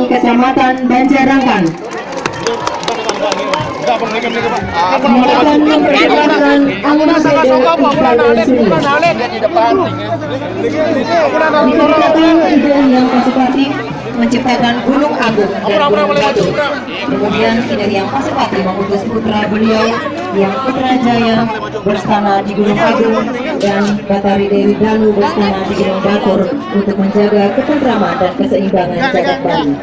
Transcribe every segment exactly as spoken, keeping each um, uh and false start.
Kecamatan Banjarangkan. Akan mempersembahkan anggota Ibu Yang Pasupati menciptakan Gunung Agung dan Gunung Batu. Kemudian Ibu Yang Pasupati mengutus putra beliau, Yang Putra Jaya, berstana di Gunung Agung, dan Batari Dewi Danu berstana di Gunung Batur untuk menjaga ketentraman dan keseimbangan jagat Bali.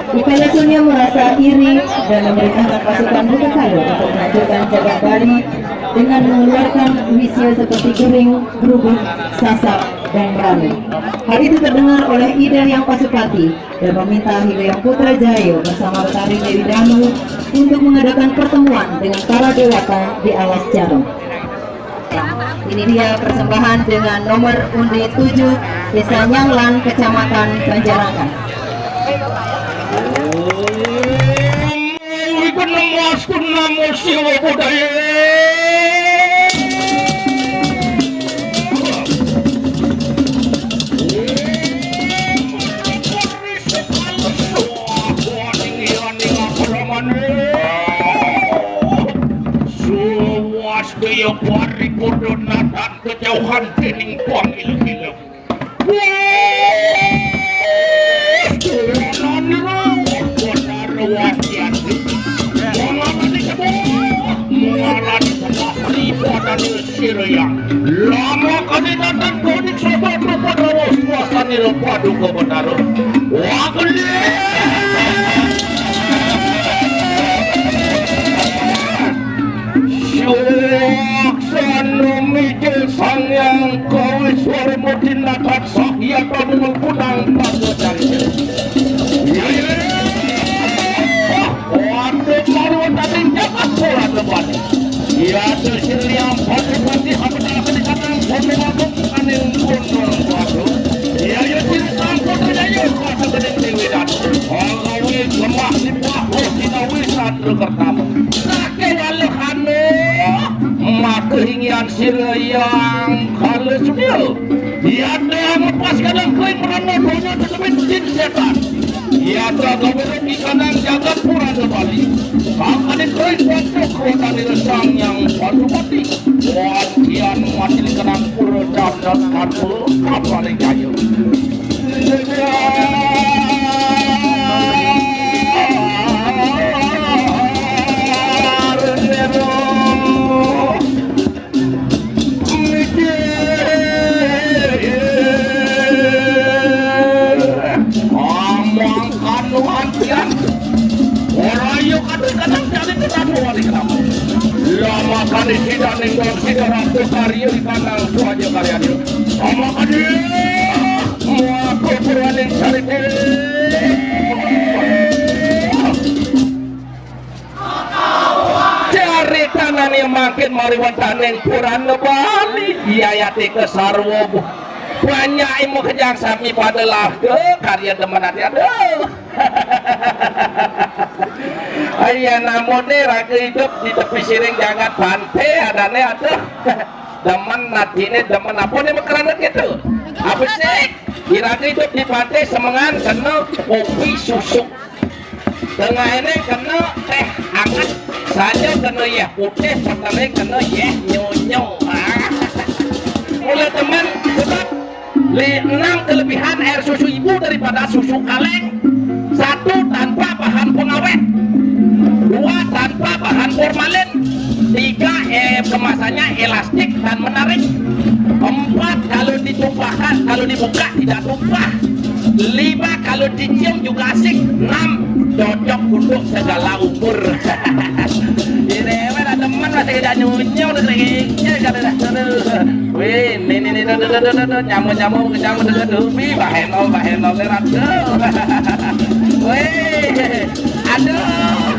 Ipala Surya merasa iri dan memerintahkan pasukan Buta Kayu untuk menghancurkan jagat Bali dengan mengeluarkan wisya seperti guring, gerubuk, sasak, dan berani. Hal itu terdengar oleh Ida Yang Pasupati dan meminta Ida Yang Putra Jaya bersama Batari Dewi Danu untuk mengadakan pertemuan dengan para dewata di Alas Jarum. Ini dia persembahan dengan nomor undi tujuh, Desa Nyanglan, Kecamatan Banjarangkan. Om Wikun Namo Astun Namo Siwa Budaya. Suwastaya paripurna dan kejauhan dening pangil-ilem. Wah, benar, benar, wasiat. Mengalami sebuah, mengalami sebuah peribadatan. Siraya. Lama kadi natan kodik sobat rupa rawa suasanira paduka betara. Wah, gede. Suaksana mijil Sang Hyang Kawiswara Murti natan sahya tabungan kunang pagodan. Ya, ya, ya. Waduh, baru tadi jagat bola depan. Ya, terus yang pati-pati apa tak akan dikatakan bodoh aku bukan yang bodoh aku. Ya, ya, tidak sanggup aja ya, kuasa gedeng Dewi dan. Kalau lemah di bawah, kita wisata kertamu. Sakit lalu anu, maka ingin sila yang kalau sudah. Ya, dia lepas kadang kering merana donya tetapi jin setan. Yatra gawe rugi kanang jagat purana Bali. Sakane kroing bantuk kewatane Sang Hyang Pasupati. Wadian mati kenang pura dadat kantul kapane kaya. Amang kanu antian. Ora yo kadang-kadang jane ketamu wali ketamu. Lama kali sida ninggal sida ratu karya di kandang suaja karyanya. Amang kali. Muaku purwaning salite. Caritanane mangkin mariwentaning Purana Bali, yayate kasarwa. Banyak ilmu kejang sami pada lahka karya demen ati, aduh. Iya, namune raga idup di tepi siring jagat pante, adane, aduh. Demen atine, demen apa ne makrana gitu? Apa sih? Iraga idup di pante semengan kena kopi susu. Tengahne kena teh anget, saja kena yeh putih, petengah kena yeh nyonyo. Ah. Mula teman, sebab le-, enam kelebihan air susu ibu daripada susu kaleng. Satu, tanpa bahan pengawet. Dua, tanpa bahan formalin. Tiga, eh, kemasannya elastik dan menarik. Empat, kalau ditumpahkan, kalau dibuka tidak tumpah. Lima, kalau dicium juga asik. Enam, cocok untuk segala umur. Ini ada teman masih ada nyunyau udah kering. Wih, ini, ini, ini, tuh, tuh, tuh, tuh, tuh, nyamuk, nyamuk, nyamuk, tuh, tuh, tuh. Wih, baheno, baheno, lerat, tuh. Wih, aduh.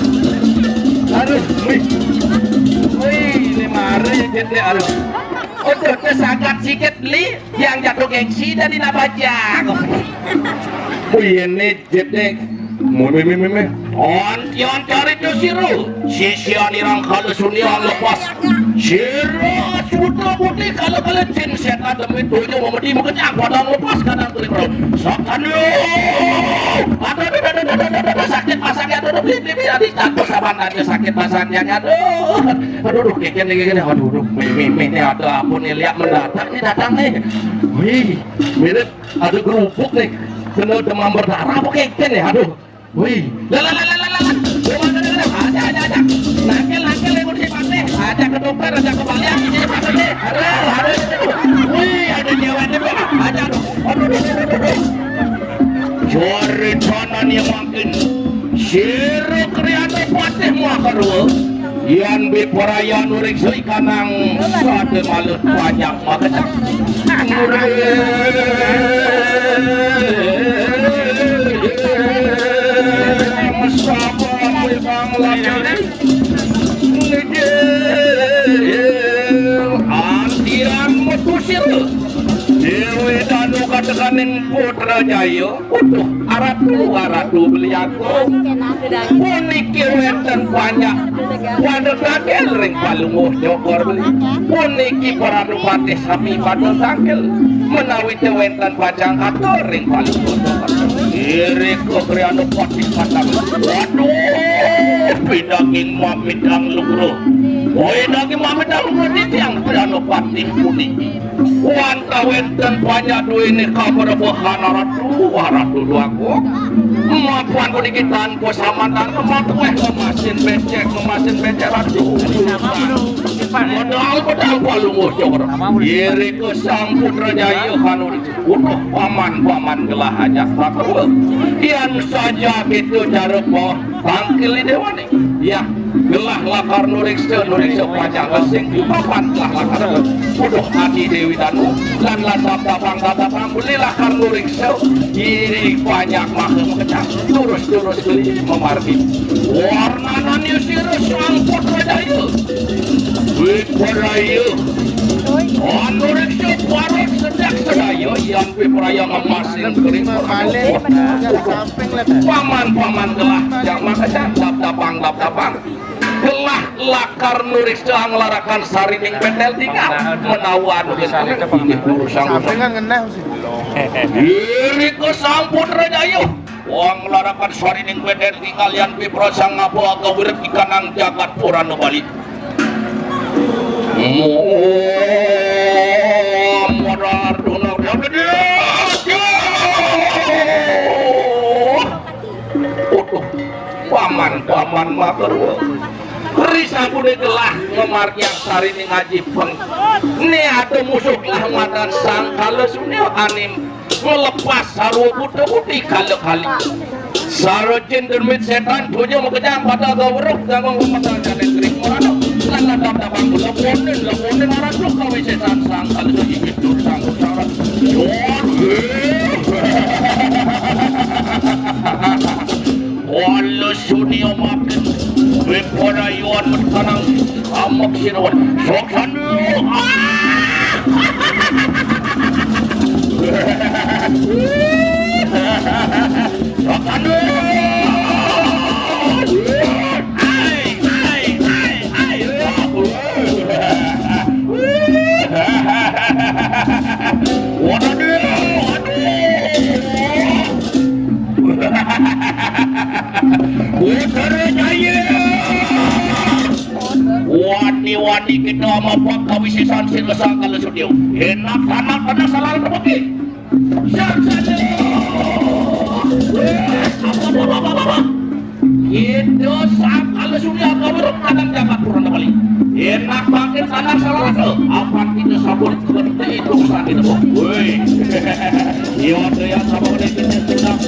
Aduh, wih. Wih, ini mari, jadi, aduh. Udah, udah, sagat sikit, Li. Yang jatuh gengsi dari nabajak. Wih, ini jedek. Meh, meh, meh, meh, meh. Antian carita sira. Sisian irang kala sunia lepas. Sira suta putih kala-kala jin setan demi dojo memedi mekejang padang lepas kadang kulit bro. Sakanu. Aduh, aduh, aduh, aduh, aduh, aduh, sakit pasangnya, aduh, aduh, beli, beli, beli, aduh, jatuh saban aja sakit pasangnya, aduh. Aduh, aduh, keken nih, keken nih, aduh, aduh, meh, meh, meh, nih ada apa nih, lihat mendadak nih datang nih. Wih, mirip ada kerupuk nih, kena demam berdarah apa keken nih, aduh. Wih, lah, lah, lah, lah, lah, lah. Coba, coba, coba. Aja, aja, aja. Nangkil, nangkil, yang udah dipake. Aja ke dokter, aja ke balian, ini dipake nih. Aduh, aduh, aduh. Wih, ada nyawa nih, Pak. Aja, aduh. Aduh, aduh, aduh, aduh, aduh. Cari tanah nih makin. Sira kriana patih makarwa. Yan biparaya nuriksa ikanang sate malut banyak makecak. Sapa kuwi kang lagi? Antian metu sira. Dewi Danu katekaning Putra Jaya. Utuh, aratu, aratu beli agung. Puniki wénten banyak wadon tangkil ring Palungguh Cokor beli. Puniki para patih sami pada tangkil. Menawi té wénten pacang atur ring Palungguh Cokor. Irika kriana patih patang. Waduh, pidaging mamidang lugra. Woi, daging mamidang lugra titiang kriana patih puniki. Wantah wénten panjak duwéné kaberebehan Ratu, Ratu Déwagung. Mapan puniki tanpa samatan matuwéh ngemasin becek, ngemasin becek Ratu. Modal, modal Palungguh Cokor. Irika Sang Putra Jaya kanu utuh paman-paman gelah ajak makawa. Yan saja kita cara tangkil déwané. Ya, gelah lakar nuriksa, nuriksa pacang sing papan gelah lakar. Uduh adi Déwi Danu, lan lan tap-tapang, tap-tapang, beli lakar nuriksa. Iri banyak maka mekecang, lurus-lurus beli memargi. Warnanan yusira Sang Putra Jaya. Wipraya. Nuriksa parut sedak sedaya, yang wipraya ngemasin kering. Paman-paman gelah, jak maka jak, tap-tapang, tap-tapang. Gelah lakar nuriksa nglarakan sarining betel tinggal. Menawa anu inggih urusan. Sampai kan ngenah sih. Irika Sang Putra Jaya. Wong nglarakan sarining betel tinggal yan piprasa ngapa kawirip ikanang jagat Purana Bali. Modar dunung. Uduh, paman-paman makarwa. Risampune gelah ngemargiang sarining ajipeng. Né ada musuh gelah matan sang kala sunia anim ngelepas sarwa buta putih kala kali. Sarajin dermit setan donya makejang pada gaweruh ganggung pemedal janen kering marana. Lan ladap-dapang leponen, leponen arah duh kawisesan sang kala suci. Dur sang sarat. Kala sunia makin wiprayuan metanang amek sirawan. Sok sandu. Ah! Sok sandu. Ai, ai, ai, ai. Waduh, waduh. Putra Jaya. Wani-wani kita mapak kawisesan sira sang kala sudia. Enak anak pada salah tepeki. Sang saja. Apa, apa, apa, apa, apa? Kita sang kala sudia kawirip kadang jagat Purana Bali. Enak banget anak salah tu. Apa kita sabun seperti itu sang kita, Bos? Woi. Iya, ada yang sama dengan kita sedang.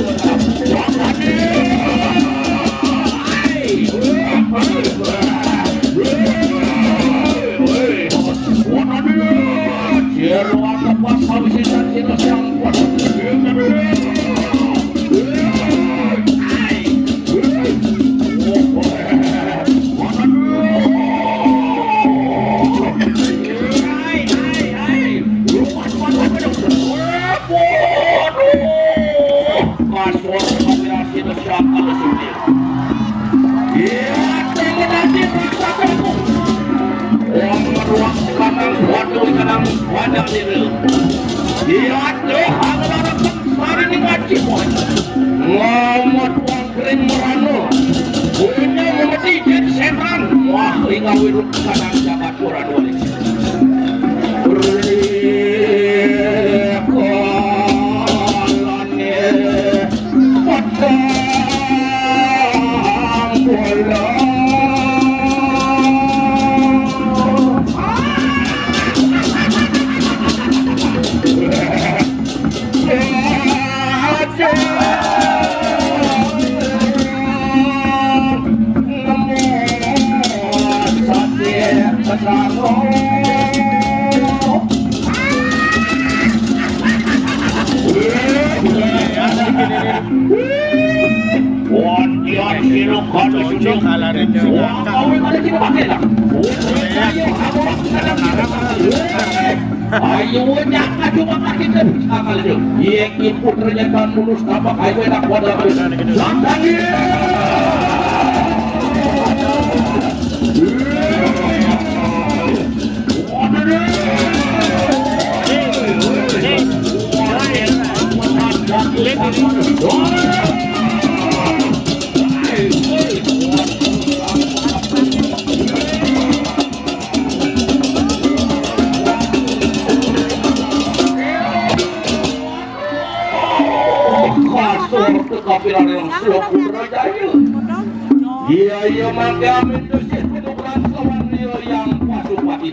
Wong meruang sekarang, waduh, kadang wadah diri. Iya, tuh, ada orang sari ini ngaji, boy. Ngomot wong kering merano. Punya ngemeti jen setan. Wah, ingat wiruk kadang jabat kurang wali. Wah, dia siruk kalau sudah. Wah, kau yang ada kita pakai lah. Ayo, jangan cuma pakai terus akal itu. Iya, putranya kan mulus tampak ayo enak pada aku. Santang dia. Kasur kekapiran yang selok Putrajaya. Iya, iya, mangke amin Gusti Pinungkran sowan liya yang Pasupati.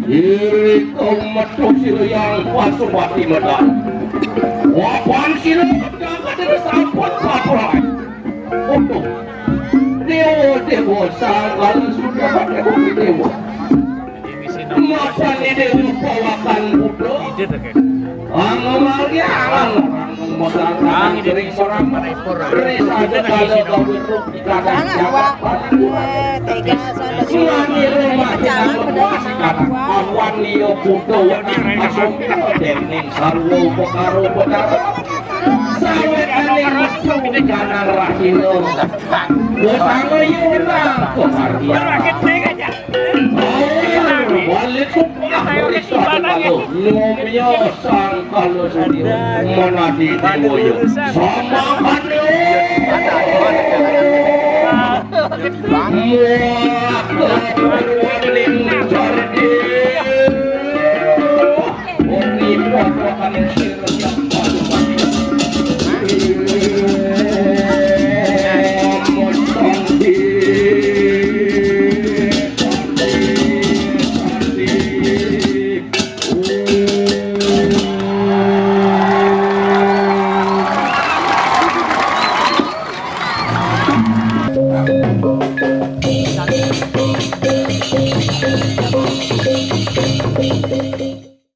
Iri kau metu sira yang Pasupati medal. Wapan sira kadang-kadang sampun papurai. Utuh. Dewa, dewa, sangkal sudah dewa, dewa. Mapan ini lupa wakan budo. Ang Maria, ang Maria, ang Maria, ang Maria, ang Maria, ang Maria, ang Maria, ang Maria, Awan liya buta wetan pasompa dening sarwa upakara upakara. Sawetane metu kanan rahina. Wetana yuna kemargian. Walik Nyomya sangkala surya manadi dewaya. Samangkane. Muaka purwaning cardi. Uni papakan sira yang paling